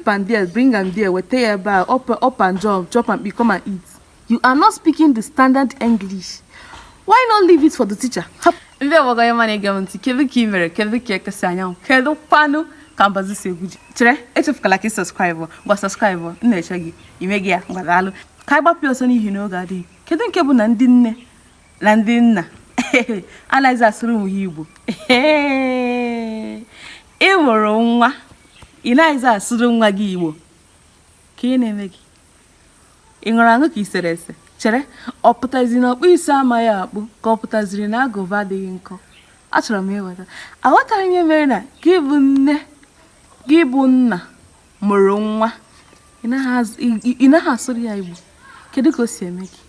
am there, bring am there, weta ya ebe a, up, up and jump, chop and come and eat. You are not speaking the standard English. Why not leave it for the teacher? Ndị ọgbọgọ ya na-ege m ntị, kedu ka ị mere? Kedu ka ekesi anyanwụ? Kedu kwanụ ka mbazi si egwu ji? Chere, echefukwala ka ị subscribe. Ngwa, subscribe, m na-eche gị ime gị ya. Ngwa, daalụ. Ka anyị gbapụ ọsọ n'ihi na oge adịghị. Kedu nke bụ na ndị nne na ndị nna anaghịzi asụrụ ụmụ ha Igbo? Ị mụrụ nwa, ị naghịzi asụrụ nwa gị Igbo, ka ị na-eme gị? Ị ṅụrụ aṅụ ka ị sere ese? Chere, ọ pụtaziri na ọkpụ isi amaghị akpụ, ka ọ pụtaziri na agụba adịghị nkọ? Achọrọ m ịghọta. Aghọtara m ihe mere na gị bụ nne, gị bụ nna mụrụ nwa, ị naghị asụrụ ya Igbo. Kedu ka o si eme gị?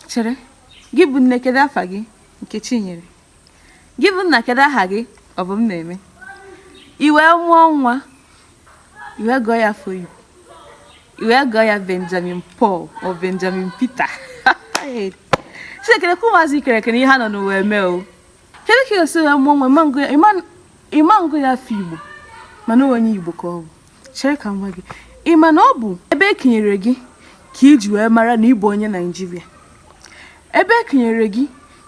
Chere, gị bụ nne, kedu afa gị? Nkechinyere. Gị bụ nna, kedu aha gị? Ọ bụ m na-eme. I wee mụọ nwa, i wee gụọ ya afọ Igbo, i wee gụọ ya Benjamin Paul ọ Benjamin Peter. Chineke, lekwa ụmụazị ikere ekere ihe ha nọ n'ụwa eme o. Kedu ka ị ga-esi wee mụọ nwa, ịma ngụ ya afọ Igbo, mana onye Igbo ka ọ bụ? Chere ka m gwa gị, ị ma na ọ bụ ebe e kenyere gị ka iji wee mara na ị bụ onye Naịjirịa, ebe e kenyere gị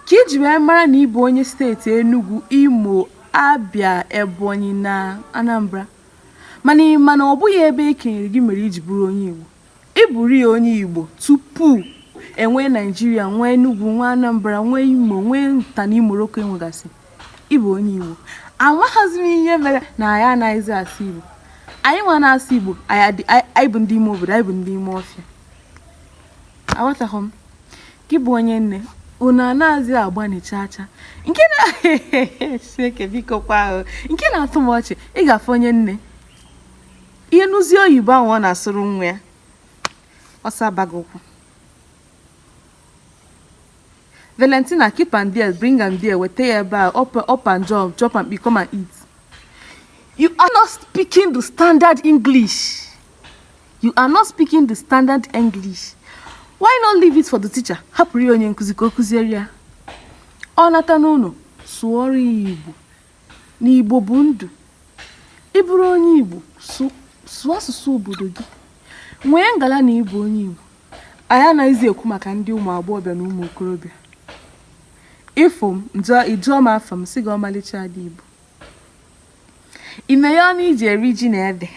ka iji wee mara na ị bụ onye steeti Enugu, Imo, Abia, Ebonyi na Anambra. Mana ị ma na ọ bụghị ebe e kenyere gị mere iji bụrụ onye Igbo. Ị bụrụ ya onye Igbo tupu enwee Naịjirịa, nwee Enugu, nwee Anambra, nwee Imo, nwee nta na Imoroko enwegasị. Ị bụ onye Igbo. Amaghazi m ihe mere na anyị anaghịzi asụ Igbo. Anyị nwa na-asụ Igbo, anyị bụ ndị ime obodo, anyị bụ ndị ime ọfịa. Aghọtaghị m. Gị bụ onye nne, unu anaghịzi agbani chaa chaa. Nke na Chineke biko kwa ahụ, nke na-atụ m ọchị, ị ga-afụ onye nne, ihe nụzi oyibo ahụ ọ na-asụrụ nwa ya, ọsọ abaghị ụkwụ. Valentina, keep am there, bring am there, weta ya ebe a, up, up and jump, chop and come and eat. You are not speaking the standard English. You are not speaking the standard English. Why not leave it for the teacher? Hapụrụ ya onye nkụzi ka o kụziere ya. Ọ nata n'ụlọ, sụọrọ ya Igbo. Na Igbo bụ ndụ. Ị bụrụ onye Igbo, sụọ asụsụ obodo gị. Nwee ngala na ịbụ onye Igbo. Anyị anaghịzi ekwu maka ndị ụmụ agbọghọbịa na ụmụ okorobịa. Ịfụ m, ịjụọ m afọ m, sị gị ọmalịcha ada Igbo. Ime ya ọnụ iji eri ji na ede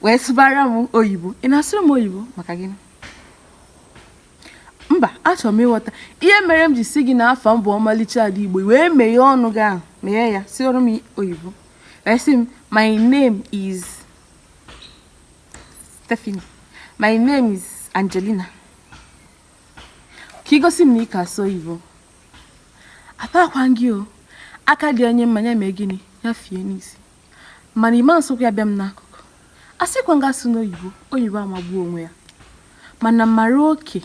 wee sụbara m oyibo. Ị na-asụrụ m oyibo maka gịnị? Mba, achọrọ m ịghọta ihe mere m ji si gị na afa m bụ ọmalịcha ada Igbo, wee meghee ọnụ gị ahụ, meghee ya, sịọrọ m oyibo, wee sị m, "My name is Stephanie, my name is Angelina," ka ị gosi m na ị ka asụ oyibo. Atakwa gị o, aka dị onye mmanya mee gịnị ya fie n'isi, mana ịma nsokwa ya bịa m n'akụkụ. A sịkwa nga asụ n'oyibo, oyibo amagbuo onwe ya, mana mara oke.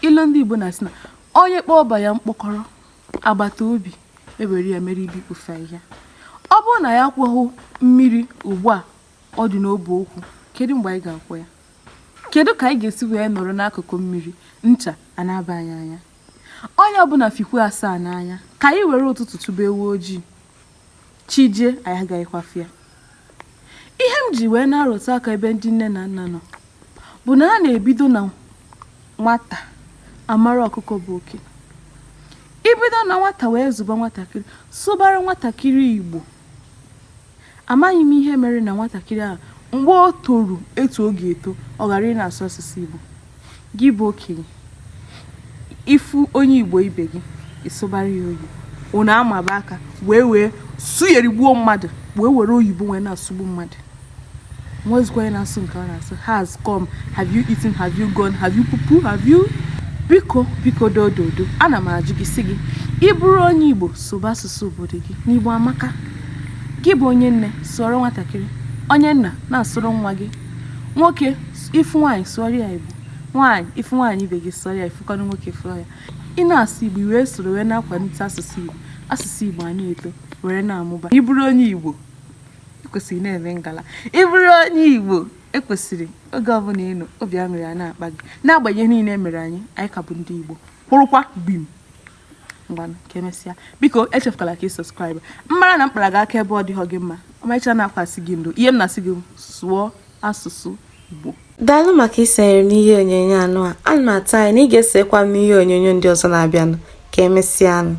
Ilu ndị Igbo na-asị na onye kpọọ ọba ya mkpọkọrọ, agbata obi ewere ya mere ibe ikpofu ahịhịa. Ọ bụrụ na ya akwụghị mmiri ugbu a ọ dị n'obu okwu, kedu mgbe anyị ga-akwụ ya? Kedu ka anyị ga-esi wee nọrọ n'akụkụ mmiri ncha a na-aba anyị anya? Onye ọbụla fikwe asaa n'anya ka anyị were ụtụtụ chụba ewu ojii, chi jie anyị agaghịkwa afụ ya. Ihe m ji wee na-arụtụ aka ebe ndị nne na nna nọ bụ na ha na-ebido na nwata amara ọkụkọ bụ oke. Ibido na nwata wee zụba nwatakịrị, sụbara nwatakịrị Igbo. Amaghị m ihe mere na nwatakịrị ahụ mgbe o toru etu ọ ga-eto, ọ ghara ị na-asụ asụsụ Igbo. Gị bụ okenye, ịfụ onye Igbo ibe gị, ịsụbara ya oyibo, unu amaba aka wee wee sụgherigbuo mmadụ, wee were oyibo wee na-asụgbu mmadụ. Nwezikwa onye na-asụ nke ọ na-asụ, has come, have you eaten, have you gone, have you pupu, have you. Biko, biko, dododo, ana m ajụ gị, sị gị, ị bụrụ onye Igbo, sụba asụsụ obodo gị n'Igbo amaka. Gị bụ onye nne, sụọrọ nwatakịrị. Onye nna, na-asụrụ nwa gị nwoke. Ịfụ nwaanyị, sụọrọ ya Igbo. Nwaanyị, ịfụ nwaanyị ibe gị, sụọrọ ya. Ịfụkwanụ nwoke, fụọ ya. Ị na-asụ Igbo, i wee soro wee na-akwalite asụsụ Igbo. Asụsụ Igbo a na-eto were na-amụba. Ị bụrụ onye Igbo, ekwesịrị na-eme ngala. Ị bụrụ onye Igbo, ekwesịrị oge ọbụla ị nọ, obi aṅụrị a na-akpa gị. N'agbanyeghị niile mere anyị, anyị ka bụ ndị Igbo kwụrụkwa gbim. Ngwanụ, ka emesịa. Biko, echefukwala ka ị subscribe. Mmara na mkpara gị aka ebe ọ dịghọ gị mma. Ọmarịcha na-akwasị gị ndo. Ihe m na-asị gị, sụọ asụsụ Igbo. Daalụ maka isonyere m n'ihe onyonyo anụ a. Ana m atụ anya na ị ga-esonyekwa m n'ihe onyonyo ndị ọzọ na-abịanụ. Ka emesịanụ.